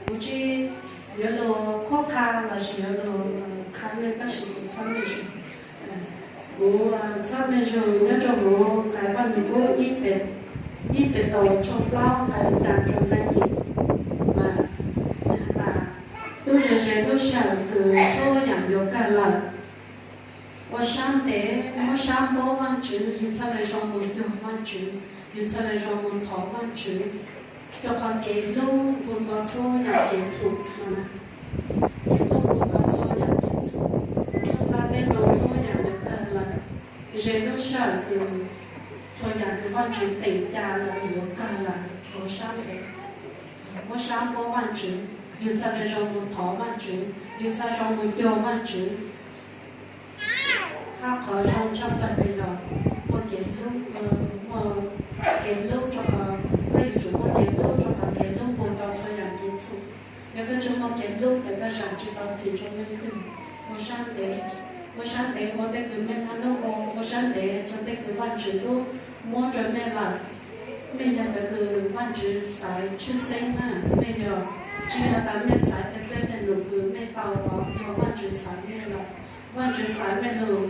Kuv tsis yuav lus qhuab qha los sis yuav lus qha nej, tab sis kuv txhaj mej zug. Kuv txhaj mej zug nyob rau hauv nqai Vaj Lug Kub ib Petus tshooj plaub nqai xya rau nqai yim, mas nws has tas, tub ze ze lub sij hawm kws txhua yaam yuav kawg lawm, ua sab ntev muab sab npuab Vaajtswv, yug txhaj le zoo moog cuag Vaajtswv, yug txhaj le zoo moog thov Vaajtswv, rau qhov kev hlub puj nto txhua yaam kev txhum no na. Kev hlub puj nto txhua yaam kev txhum, ntuj nqaj teb no txhua yaam yuav kawg lawm. Ze lub sij hawm kws txhua yaam kws Vaajtswv teem ca lawm yuav kawg lawm, ua sab ntev, muab sab npuab Vaajtswv, yug txhaj le zoo moog thov Vaajtswv, yug txhaj zoo moog cuag Vaajtswv. Hab qhov zoo tshaj plawg yog muaj kev hlub, muaj kev hlub rau qhov, peb yuav tsum muaj kev hlub rau qhov kev hlub puj nto txhua yaam kev txhum. Yog koj tsi muaj kev hlub tes koj zaam tsi tau txim rau leej twg. Ua sab ntev, ua sab ntev ua tej kws mej naj nub ua, ua sab ntev rau tej kws Vaajtswv tub muab rau mej lawm. Mej yog cov kws Vaajtswv xaiv tshwj xeeb na, mej yog, tsi yog tas mej xaiv tej dlej tej num kws mej tau, yog Vaajtswv xaiv mej lawm. Vaajtswv xaiv mej lug,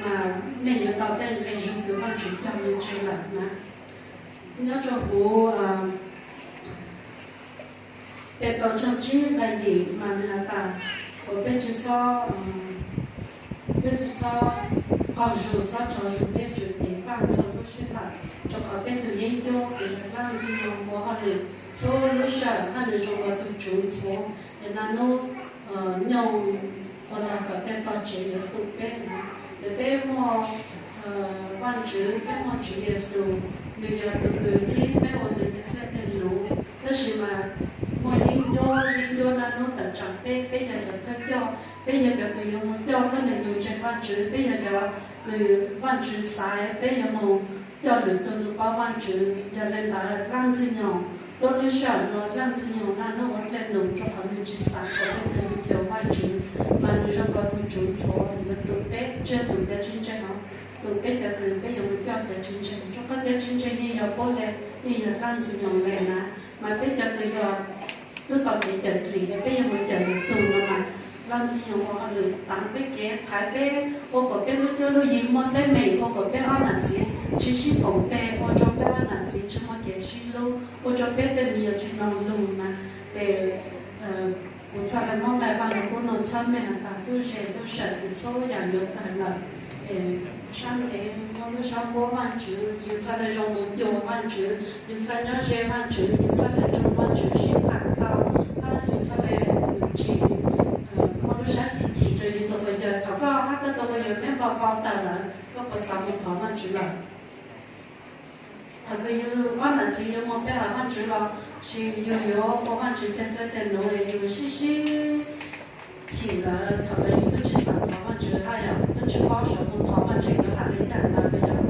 mas mej yuav tau tej nqe zug kws Vaajtswv cog lug tseg lawm na. Nyob rau huv Petus tshooj tsib nqai yim mas nwg has tas, kom peb tsi txhob, peb tsi txhob qaug zug, txhob tsaug zug peb Tswv kev npaj txhua lub sij hawm, rau qhov peb tug yeeb ncuab kws yog dlaab ntxwg nyoog ua hauj lwm txhua lub sij hawm hab nwg zoo ua tug tsuv ntxhuav, es naj nub nyoog ua lug kom tej tog tsev yuav tum peb na. Ces peb muaj Vaajtswv, peb muaj Tswv Yexus, nwg yog tug kws txib peb ua nwg tej dlej tej num, tab sis mas muaj yeeb ncuab, yeeb ncuab naj nub tawm tsaam peb, peb yog cov thawj coj, peb yog cov kws yuav moog coj tuab neeg lug ntseeg Vaajtswv, peb yog cov kws Vaajtswv xaiv peb yuav moog coj lwm tug lug paub Vaajtswv. Yog le ntawd dlaab ntxwg nyoog, tuab lub sij hawm nuav dlaab ntxwg nyoog naj nub ua dlej num rau qhov nwg tsi xaav kom leej twg lug cuag Vaajtswv, mas nwg zoo nkaus tug tsuv ntxhuav yuav tum peb, tsi yog tum cov tsis ntseeg os, tum peb cov kws peb yuav moog coj cov tsis ntseeg, rau qhov cov tsis ntseeg yeej yog puab le, yeej yog dlaab ntxwg nyoog le na, mas peb cov kws yog tub tau kev cawm dlim es peb yuav moog cawm lwm tug no mas, dlaab ntxwg nyoog ua hauj lwm taav peb kev, thaiv peb, ua kom peb lub cuab lub yig muaj teeb meem, ua kom peb ob nam txiv tsi sib koom tes, ua rau peb ob nam txiv tsi muaj kev sib hlub, ua rau peb tej me nyuam tsi noog lug na. Ces kuv txhaj le muab nqai Vaaj Lug Kub no txhawb mej has tas tub ze lub sij hawm kws txhua yaam yuav kawg lawm, es sab ntev muab lub sab npuab Vaajtswv, yug txhaj le zoo moog cuag Vaajtswv, yug txhaj nyob ze Vaajtswv, yug txhaj le nrug Vaajtswv sib tham tau, hab yug txhaj le tsi muaj lub sab chim chim rau yug tug phooj ywg. Thaum koj hab koj tug phooj ywg meb npau npau taws lawm, koj puas xav moog thov Vaajtswv lawm? Thaum kws yug ob nam txiv yuav moog pe hawm Vaajtswv los sis yug yuav ua Vaajtswv teg dlej teg num es yug sib sib chim lawm, thaum ntawd yug tub tsi xaav thov Vaajtswv hab yog tub tsi paub saum moog thov Vaajtswv yuav has le caag ntawd puas yog?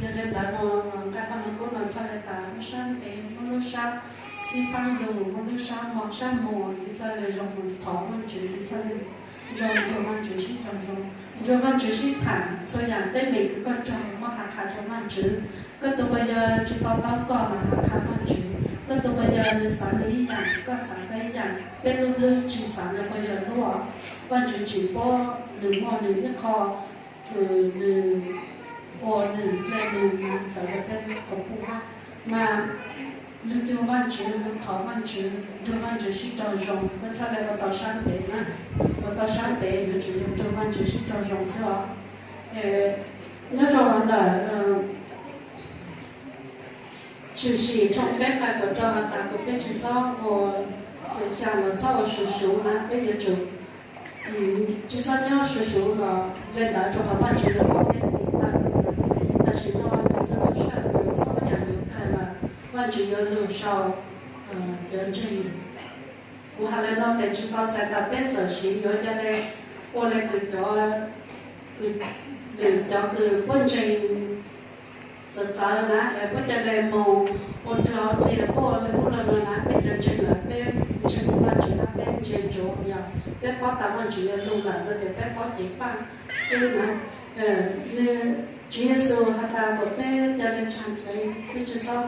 Yog le ntawd no nqai Vaaj Lug Kub no txhaj le tas muab sab ntev, muab lub sab sib faab lug, muab lub sab mog sab muag, yug txhaj le zoo moog thov Vaajtswv, yug txhaj le zoo nrug Vaajtswv sib raug zoo, nrug Vaajtswv sib tham txhua yaam teeb meem kws koj raug, muab has qha rua Vaajtswv. Koj tug phooj ywg tsi tau taub koj los has qha Vaajtswv. Koj tug phooj ywg nwg xaav nwg ib yaam, koj xaav koj ib yaam, peb lub hlwb tsi xaav nwg phooj ywg hlub os. Vaajtswv tsim puab nwg muaj nwg ib qho kws nwg ua nwg dlej num na, txawv rua peb lub qhov pub hab. Mas lug cuag Vaajtswv, lug thov Vaajtswv, nrug Vaajtswv sib raug zoo, koj txhaj le ua tau sab ntev na. Ua tau sab ntev yuav tsum yog nrug Vaajtswv sib raug zoo xwb os. Nyob rau ntawm Tshwm Sim tshooj peb nqai kaum rau has tas kom peb tsi txhob ua, xya los txhob ua suv suv na, peb yuav tsum tsi txhob nyob suv suv los le ntawd rau qhov Vaajtswv yuav pab peb tiv tauj. Tam sim no yog txhua lub sij hawm kws txhua yaam yuav kawg lawm, Vaajtswv yuav lug sau cov ntseeg. Kuv has le no tes tsi tau txhais tas peb txawm siv yuav ca le ua le kws cov, lwm cov kws puab ntseeg txawv txawv na, es puab ca le moog ua dlog dliag puab ua le ub le no na, peb cov ntseeg lawm peb ntseeg Vaajtswv hab peb ntseeg ntsuav yog peb paub tas Vaajtswv yuav lug lawm no tes peb paub ceev faj xwb na. Nwg, Tswv Yexus has tas kom peb ca le tshaj dlev, peb tsi txhob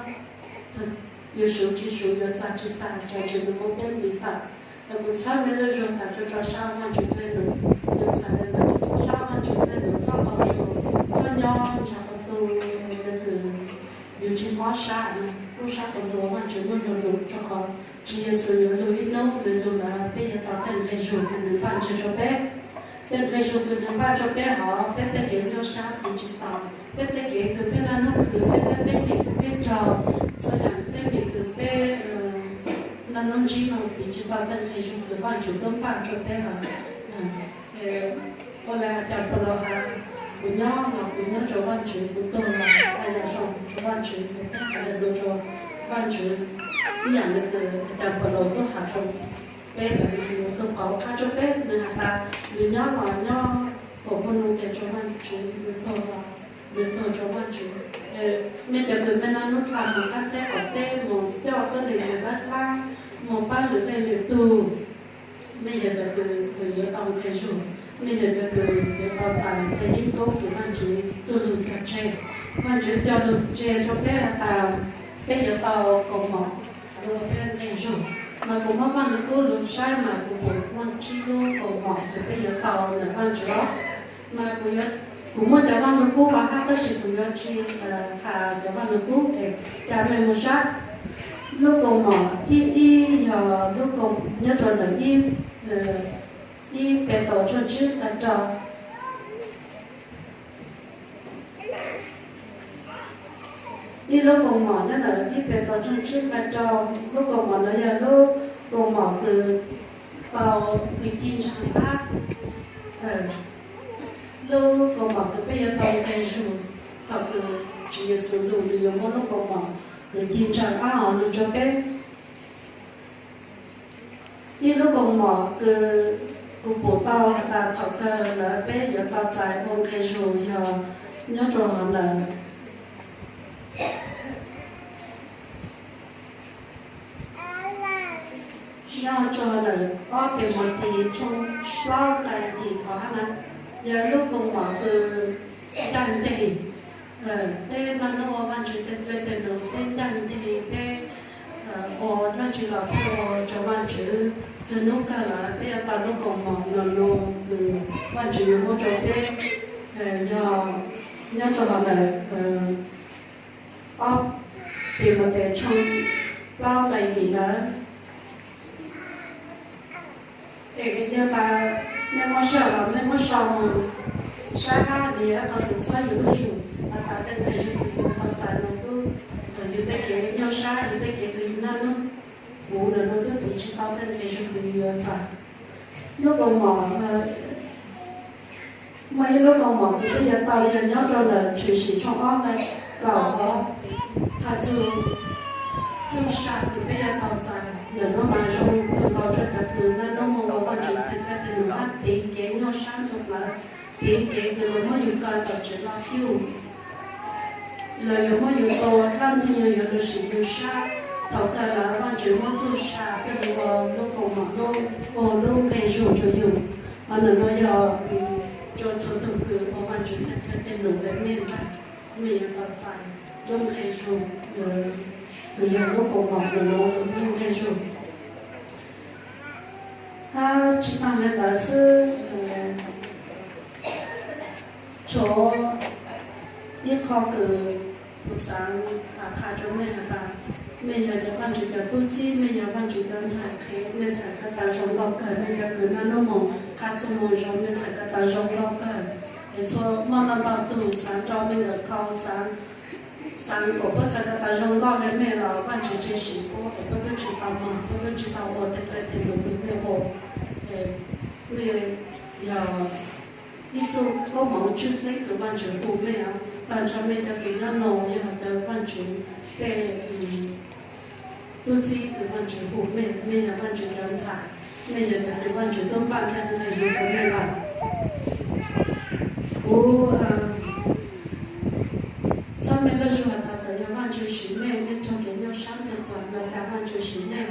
yuav suv tsis suv, yuav txag tsis txag, tso tseg nws muab peb ntiv tawm. Los kuv txhawb me lej zog tas tso rau sab Vaajtswv dlej lug, yuav txhais le tas tso rau sab Vaajtswv dlej lug, txhob nqua ntsuag, txhob nyob ntsa qhov tu, le kws yus tsis mob sab no, lub sab qhov ntawd Vaajtswv muaj nrog lug, rau qhov Tswv Yexus yuav lug ib nub, nws lug lawm peb yuav tau tej nqe zug kws nws npaj ntseeg rau peb. Tej nqe zug kws nws npaj rau peb hov, peb tej kev nyuaj sab piv tsis tau, peb tej kev kws peb naj nub khwv, peb tej teeb meem kws peb raug, txhua yaam teeb meem kws peb naj nub ntsib no piv tsis tau tej nqe zug kws Vaajtswv tub npaj rau peb lawm. Ua le has tas Paulus has, kuv nyob los kuv nyob rau Vaajtswv, kuv tuag los kuv yog zoo rau Vaajtswv, kuv teb has le nuav rau Vaajtswv. Ib yaam le kws has tas Paulus tub has rau peb lawm, nws tug qauv qha rau peb, nws has tas nws nyob los nyob kuas muaj nuj nqes rau Vaajtswv, nws tuag los nws tuag rau Vaajtswv. Mej cov kws mej naj nub dlha moog qab teb qaum teb, moog coj tuab neeg kws dlab dlab, moog pab lwm leej lwm tug, mej yog cov kws yuav tau nqe zug, mej yog cov kws yuav tau txais tej yeeb koob kws Vaajtswv txuj lug cog tseg. Vaajtswv cog lug tseg rau peb has tas peb yuav tau kaus mom dua peb nqe zug. Mas kuv muab Vaaj Lug Kub lug saib mas kuv pum muaj tsib lub kaus mom kws peb yuav tau ntawm Vaajtswv os. Mas kuv muaj cov Vaaj Lug Kub hov hab, tab sis kuv yuav tsis has cov Vaaj Lug Kub es ca mej moog saib. Lub kaus mom thib ib yog lub kaus nyob rau ntawm ib, ib Petus tshooj tsib nqai rau. Ib lub kaus mom nyob ntawm ib Petus tshooj tsib nqai rau. Lub kaus mom no yog lub kaus mom kws tau kws ci ntsaa qab. Lub kaus mom kws peb yuav tau nqe zug thaum kws Tswv Yexus lug, nws yuav muab lub kaus mom kws ci ntsaa qab hov lug rau peb. Ib lub kaus mom kws kuv pum tau has tas thaum kawg lawm peb yuav tau txais ua nqe zug yog nyob rau hov ntawm, nyob rau hov ntawm ob Timothes tshooj plaub nqai yim hov hab na, yog lub kaus mom kws ncaj nceeg. Peb naj nub ua Vaajtswv tej dlej tej lug, peb ncaj nceeg, peb ua dlaab tsi los peb ua rau Vaajtswv. Txug nub kawg lawm peb yuav tau lub kaus mom no, no kws Vaajtswv yuav muab rau peb, yog nyob rau hov ntawm ob Timothes tshooj plaub nqai yim ntawd. Es yog tas mej muab sau los mej muab sau moog saib hab, nws yog ib qho kws txhawb yus zuj zug has tas tej nqe zug kws yus tau txais no tub, yus tej kev nyuaj sab, yus tej kev kws yus naj nub huv ntawm no tub piv tsis tau tej nqe zug kws yus yuav txais. Lub kaus mom, muaj ib lub kaus mom kws peb yuav tau yog nyob rau ntawm Tshwm Sim tshooj ob nqai kaum hov, has txug txuj sa kws peb yuav tau txais. Ntawm nuav mas zoo kawg nkaus rau cov kws naj nub moog ua Vaajtswv tej dlej tej lug hab tiv kev nyuaj sab ntxhua plawv, tiv kev kws luag muab yus kaw tom tsev loj cuj, los yuav muab yus tua, dlaab Ntxwg Nyoog yuav lug sim yus sab. Thaum kawg lawm Vaajtswv muab txuj sa coj lug ua lub kaus mom, ua lub nqe zug rua yus. Hov ntawm no yog rua txhua tug kws ua Vaajtswv tej dlej tej lug le mej ntag, mej yuav tau txais lub nqe zug, kws yog lub kaus mom ntawm no lub nqe zug. Hab tsi taag le ntawd xwb, tshuav ib qho kws kuv xaav qha rua mej has tas, mej yog Vaajtswv cov tub txib, mej yog Vaajtswv cov ntxhais qhev, mej txhais ko taw zoo nkauj kawg, mej cov kws naj nub moog qha txuj moo zoo, mej txhais ko taw zoo nkauj kawg. Es txhua muaj ntau ntau tug xaav rua mej ntawm khau, xaav kom puab txhais ko taw zoo nkauj le mej los Vaajtswv tsi sim puab, puab tub tsi tau moog, puab tub tsi tau ua tej dlej tej lug kws mej ua. Mej yog ib txuj koob moov tshwj xeeb kws Vaajtswv hu mej, taag nrho mej cov kws nyob no yog cov Vaajtswv tej tub txib kws Vaajtswv hu mej, mej yog Vaajtswv cov ntxhais, mej yog cov kws Vaajtswv tub npaj tej nqe zug rua mej lawm. Kuv txhawb mej lub zug has tas txawm yog Vaajtswv sim mej, mej raug kev nyuaj sab ntxhua plawv los tas Vaajtswv sim mej.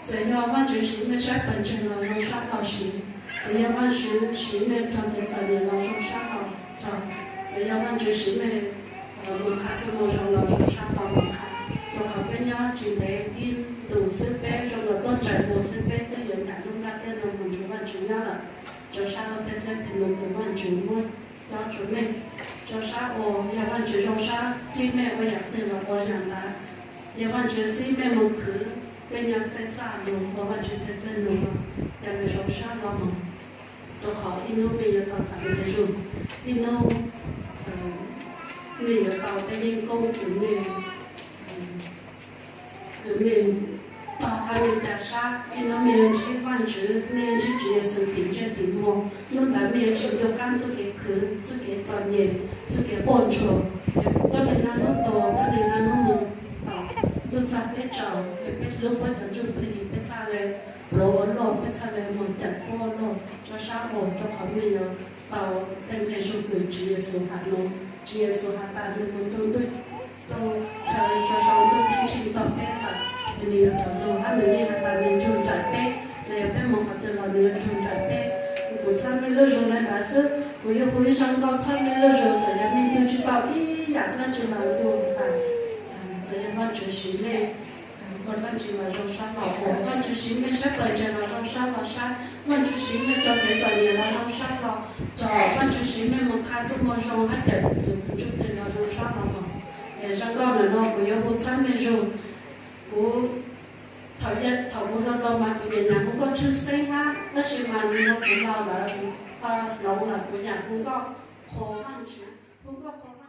Txawm yog Vaajtswv sim mej saib pawg ntseeg los zoo sab hlau siv, txawm yog Vaajtswv sim mej raug kev txom nyem los zoo sab hlau raug, txawm yog Vaajtswv sim mej moog qha txuj moo zoo los zoo sab hlau moog qha. Qhov peb nyob tsis ntev ib ntus xwb peb zoo nkaus tuaj tsaws mus xwb peb twb yuav nram lub nplaj teb no mus nrug Vajtswv nyob lawm. Rau sab lub teb dleb thim lus kws Vajtswv muab cob rua mej, rau sab uas yog Vajtswv zoo sab txib mej ua yam twg los ua yam ntawd. Yog Vajtswv txib mej mus khwv tej nyab tej txaj lug ua Vajtswv tej dlej lug los, yog mej zoo sab los mus, rau qhov ib hnub mej yuav tau txais nqe zug, ib hnub mej yuav tau tej yeeb koob kws mej, kws mej tog hab mej ca sab, ib hnub mej yuav ntsib Vajtswv, mej yuav ntsib Tswv Yexus tim ntsej tim muag, hnub ntawd mej yuav tseem nco qab txuj kev khwv, txuj kev txom nyem, txuj kev quaj ntsuag. Tuab neeg naj hnub tuag, tuab neeg naj hnub moog, thaum ntuj txag teb tsaus, peb hlub puab cov ntsuj plig, peb txhaj le pluav ua luaj, peb txhaj le moog cawm puab ua luaj, rau sab uas rau qhov mej yuav tau tej nqe zug kws Tswv Yexus has nuav. Tswv Yexus has tas nwg mus tu ntuj, tu chaw rau sau ntuj ceeb tsheej tau peb lawm, nwg yuav rov lug hab nwg yeej has tas nwg nrug nraim peb, txawm yog peb moog qhov twg los nwg yuav nrug nraim peb. Kuv txhawb mej lub zug le ntawd xwb, kuv yuav hu ib zag nkauj txhawb mej lub zug, txawm yog mej ncu tsis tau ib yam dlaab tsi los ncu tas, txawm yog Vajtswv siv mej ua dlaab tsi los zoo sab los, ua Vajtswv siv mej sab pawg ntseeg los zoo sab los saib, Vajtswv siv mej rau kev txom nyem los zoo sab los rog, Vajtswv siv mej moog qha txuj moo zoo hab cawm yug tus ntsuj plig los zoo sab los mog. Es zag nkauj ntawm no kuv yuav hu txhawb mej zug. Kuv, thaum, thaum kuv hluas hluas mas kuv nyiam nyiam hu nkauj tshwj xeeb hab, tab sis mas nwg hluas kuv laug lawm, hloov lawm kuv nyiam hu nkauj qhuas Vajtswv, hu nkauj qhuas